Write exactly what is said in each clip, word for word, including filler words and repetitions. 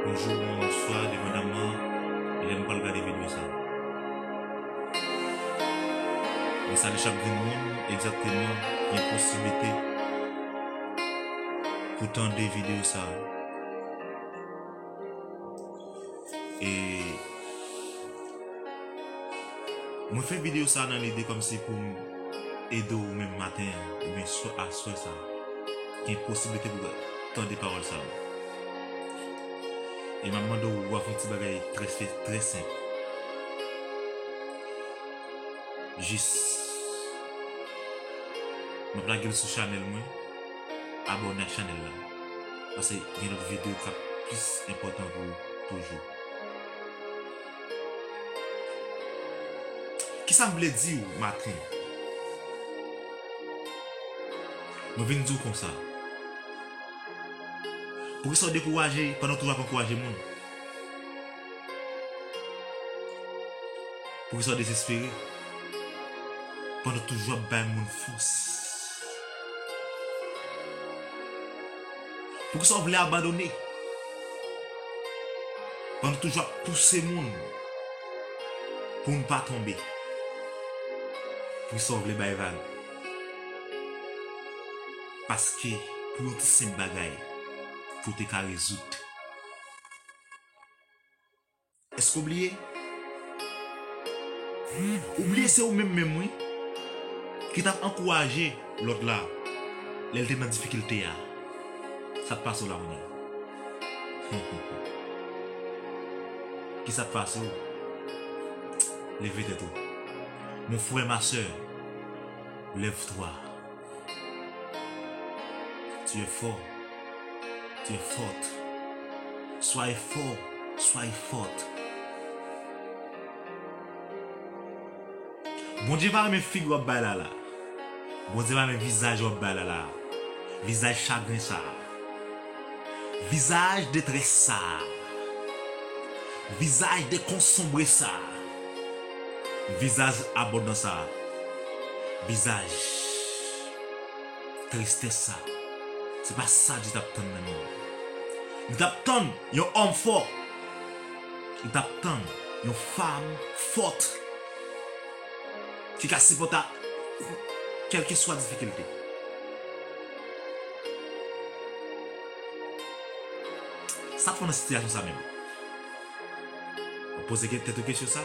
Yon jou, yon swa, depandamman lè m pral gade videyo sa. Mwen salye chak grenn moun, egzakteman, gen posiblite pou tande videyo sa. E mwen fè videyo sa nan lide kòmsi pou m ede w menm maten an, oubyen swa aswè sa, gen posiblite pou w tande pawòl sa yo. E m ap mande w, w ap fè yon ti bagay trè, trè senp. Jis, m ap lage l sou chanèl mwen, abòne ak chanèl la. Paske gen lòt videyo k ap plis enpòtan pou ou toujou. Kisa m vle di w maten? Mwen vin di w konsa. Poukisa w dekouraje pandan w toujou ap ankouraje moun? Poukisa w dezespere pandan w toujou ap bay moun fòs? Poukisa w vle abandone pandan w toujou ap pouse moun pou n pa tonbe? Poukisa w vle bay vag? Paske pou yon ti senp bagay, pou w te ka rezoud. Èske w bliye? Ou bliye se ou menm menm, wi, ki t ap ankouraje lòt la lè l te nan difikilte a. Sa t pase w la kounye a? Kisa t pase w? Leve tèt ou. Mon frère, ma sœur, lève-toi. Tu es fort. Tu es forte. Soyez fort. Soyez forte. Bondye pa renmen figi w ap bay la la. Bondye pa renmen vizaj w ap bay la la. Vizaj chagren sa. Vizaj detrès sa. Vizaj dekonsonbre sa. Vizaj abandon sa. Vizaj tristès sa. Se pa sa Dye t ap tann nan men w. Li t ap tann yon òm fò. Li t ap tann yon fanm fòt ki ka sipòte kèlkeswa difikilte. Sa k fè w nan sitiyasyon sa menm? W ap poze ke-, tèt ou kesyon sa.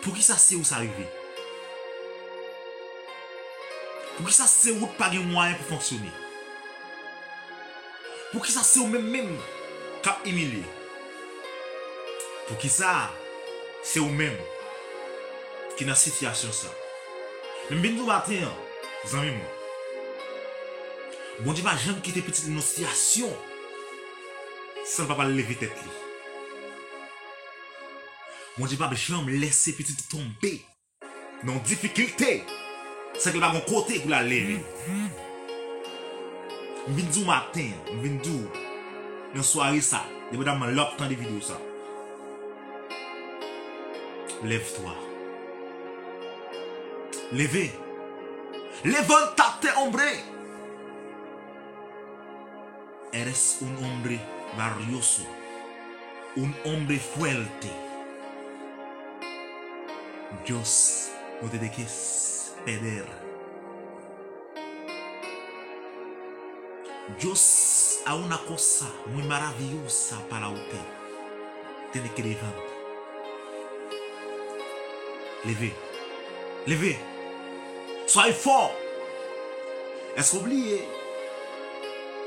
Poukisa se ou sa rive? Poukisa se ou k pa gen mwayen pou fonksyone? Poukisa se ou menm menm k ap imilye? Poukisa se ou menm ki nan sitiyasyon sa? Men m vin di w maten an, zanmi mwen, Bondye pa janm kite pitit li nan sitiyasyon san l pa pral leve tèt li. Bondye p ap janm lèse pitit li tonbe nan yon difikilte san ke l pa gen yon kote pou l al leve. M vin di w maten an, m vin di w nan sware sa, depandamman lè w ap tande videyo sa. Lève-toi. Leve. Levántate, hombre. Eres un hombre valioso, un hombre fuerte. Dios no te dejes perder. Dios a una cosa muy maravillosa para usted. Tienes que levantar. Leve. Leve. Soyez fort. Èske w bliye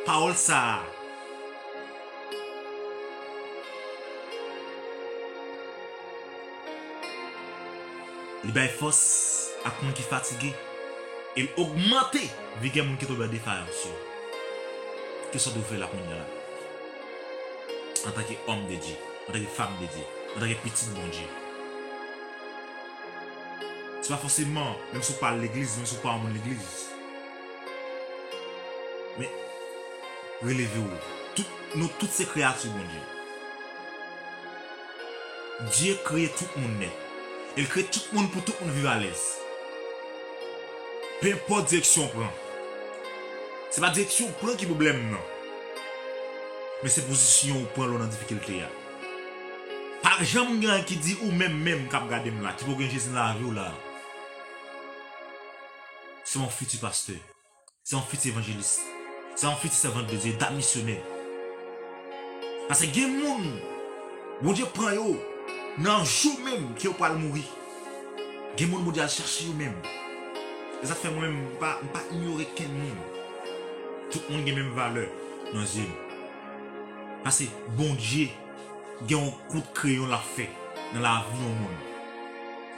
pawòl sa a? Li bay fòs ak moun ki fatige, e l ogmante vigè moun ki tonbe an defayans yo. Kisa w dwe fè la kounye a la? Antanke òm de Dye, antanke fanm de Dye, antanke pitit Bondye. Se pa fòseman, menm si w pa al legliz, menm si w pa yon moun legliz. Men, releve w. Tout, nou tout se kreyati Bondye. Dye kreye tout moun nèt. E l kreye tout moun pou tout moun viv alèz. Pe enpòt direksyon w pran. Se pa direksyon w pran ki pwoblèm nan. Men se pozisyon ou pran lè w nan difikilte a. Pa janm gen anyen ki di ou menm menm k ap gade m la, ki poko gen Jezi nan lavi w la. Se yon fiti pastè. Se yon fiti evanjelis. Se yon fiti sèvant de Dye, dam misyonè. Paske gen moun, Bondye pran yo nan jou menm ke yo pral mouri. Gen moun Bondye al chache yo menm. E sa fè mwen menm, m pa, m pa inyore kenn moun. Tout moun gen menm valè nan zye m. Paske Bondye gen yon kout kreyon l ap fè nan lavi yon moun.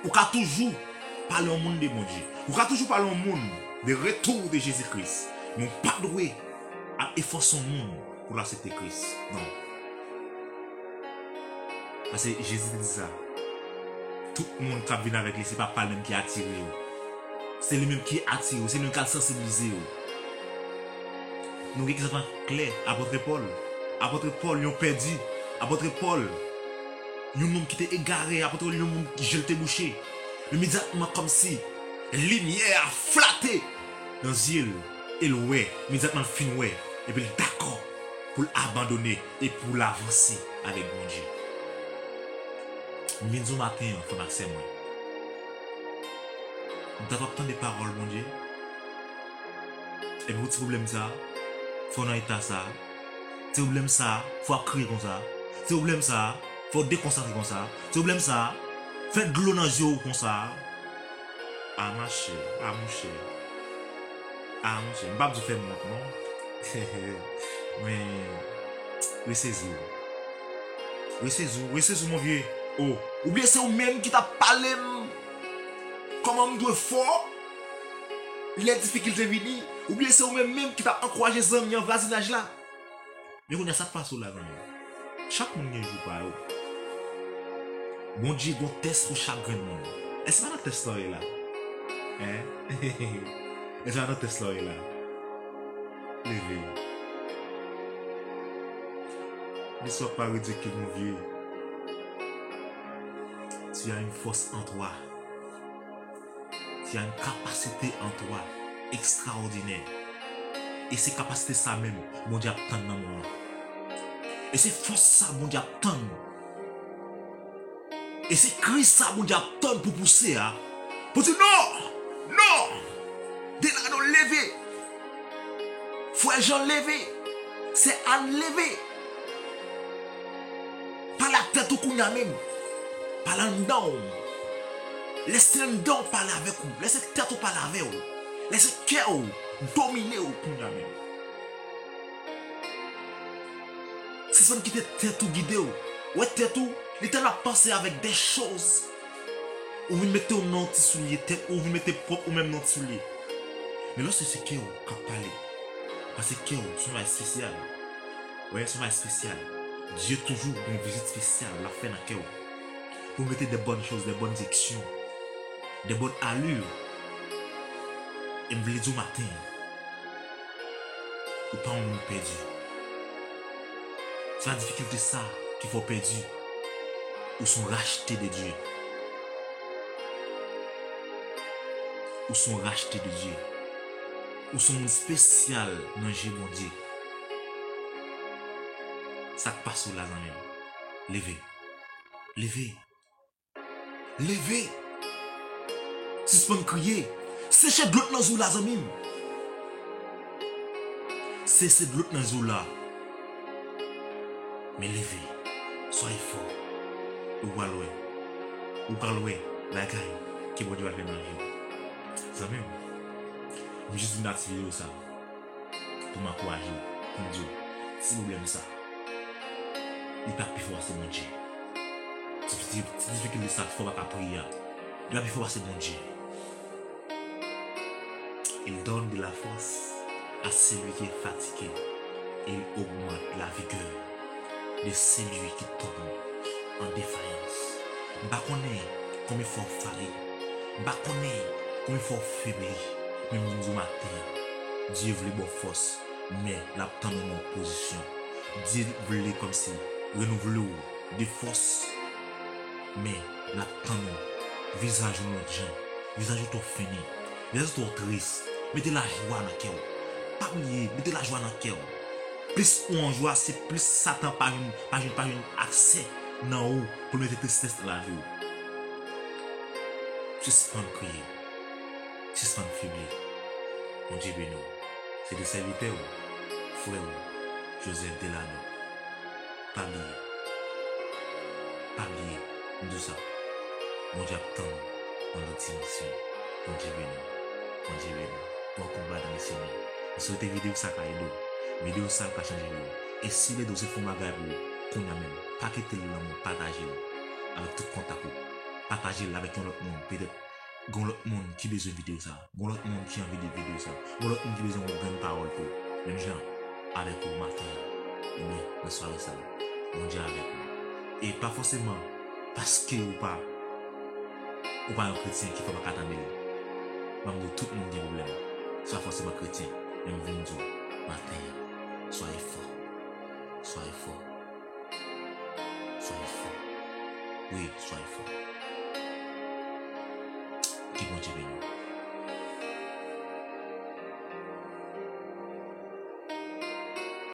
Ou ka toujou pale yon moun de Bondye. Ou ka toujou pale yon moun de retou de Jezi Kris. Men ou pa dwe ap efòse yon moun pou l aksepte Kris. Non. Paske Jezi te di sa. Tout moun k ap vin avèk li, se pa pa l menm ki atire yo. Se li menm ki atire yo, se li menm k al sansibilize yo. Nou gen egzanp an klè, apot Pòl. Apot Pòl, yon pèdi. Apot Pòl, yon nonm ki te egare. Apot Pòl, yon moun ki je l te bouche. Imedyatman, kòmsi limyè a flate nan zye l, e l wè. Imedyatman, l fin wè. Epi l dakò pou l abandone e pou l avanse avèk Bondye. M vin di w maten an, frè m ak sè mwen. M ta p ap tande pawòl Bondye. Epi pou ti pwoblèm sa, fò w nan eta sa. Ti pwoblèm sa, fò w ap kriye konsa. Ti pwoblèm sa, fò w dekonsantre konsa. Ti pwoblèm sa, fè dlo nan zye w konsa. A machè, a monchè. A monchè, m p ap di w fè m wont non. Men, resezi w. Resezi w, resezi w mon vye. O, oubyen se ou menm ki t ap pale m kòman m dwe fò lè difikilte vini, oubyen se ou menm menm ki t ap ankouraje zanmi an vwazinaj la. Men kounye a sa k pase w la zanmi m. Chak moun gen jou pa yo. Bondye gon tès pou chak grenn moun. Èske pa nan tès la w ye la? Hein? Èske pa nan tès la w ye la? Leve. Ne sois pas ridicule, mon vieux. Tu as une force en toi. Tu as une capacité en toi extraordinaire. E se kapasite sa menm Bondye ap tann nan men w lan. E se fòs sa Bondye ap tann. E se kri sa Bondye ap tann pou pouse a. Pou di non! Non! Delano leve! Frè Jan leve! Sè Ann leve! Pale ak tèt ou kounye a menm. Pale anndan w. Lèse anndan w pale avèk ou. Lèse tèt ou pale avè w. Lèse kè w domine w kounye a menm. Sispann kite tèt ou gide w. Wè tèt ou, li tèlman ap panse avèk de choz. Ou vin mete w nan yon ti soulye tèt, ou vin mete pwòp ou menm nan yon ti soulye. Men lòske se kè w k ap pale, paske kè w se yon bagay espesyal. Wè, se yon bagay espesyal. Dye toujou gen yon vizit espesyal l ap fè nan kè w. Pou mete de bòn choz, de bòn direksyon, de bòn alè. E m vle di w maten an, ou pa yon moun pèdi. Se pa difikilte sa ki fè w pèdi. Ou se yon rachte de Dye. Ou se yon rachte de Dye. Ou se yon moun espesyal nan je Bondye. Sa k pase w la, zanmi m? Leve. Leve. Leve! Sispann kriye! Seche dlo k nan zye w la, zanmi m! Seche dlo k nan zye w la. Men leve! Soyez fort! Ou pral wè. Ou pral wè bagay ke Bondye pral fè nan vi w. Zanmi m, m jis vin ak ti videyo sa pou m ankouraje w, pou m di w, ti pwoblèm sa, li pa pi fò pase Bondye. Ti, ti, ti difikilte sa fè w pa ka priye a, li pa pi fò pase Bondye. Il donne de la force à celui qui est fatigué, et il augmente la vigueur de celui qui tombe en défaillance. M pa konnen konbyen fwa w fayi. M pa konnen konbyen fwa w febli. Men m vin di w maten an, Dye vle ba w fòs, men l ap tann ou nan yon pozisyon. Dye vle kòmsi renouvle w de fòs, men l ap tann ou. Vizaj ou yon lòt jan. Vizaj ou twò fini. Vizaj ou twò tris. Mete lajwa nan kè w. Pa bliye, mete lajwa nan kè w. Plis ou an jwa, se plis Satan pa jwenn, pa jwenn, pa jwenn aksè nan ou pou l mete tristès nan lavi w. Sispann kriye. Sispann feble. Bondye beni w. Se te sèvitè w, frè w, Joseph Delano. Pa bliye. Pa bliye, m di w sa. Bondye ap tann ou nan lòt dimansyon. Bondye beni w. Bondye beni w. Bon konba nan misyon nan. M swete videyo sa ka ede w. Videyo sa ka chanje vi w. E si l ede w, se fè yon bagay pou ou kounye a menm. Pa kite l nan men w, pataje l avèk tout kontak ou. Pataje l avèk yon lòt moun. Petèt gen yon lòt moun ki bezwen videyo sa. Gen yon lòt moun ki anvi de videyo sa. Gen yon lòt moun ki bezwen yon grenn pawòl tou. Menm jan avèk ou maten an. Ebyen, nan sware sa, Bondye avèk ou. E pa fòseman paske ou pa, ou pa yon kretyen ki fè w pa ka tande l. M ap di w, tout moun gen pwoblèm. Se pa fòseman kretyen, men m vin di w maten an, soyez fort. Soyez fort. Soyez fort. Wi, soyez fort. Ke Bondye beni w.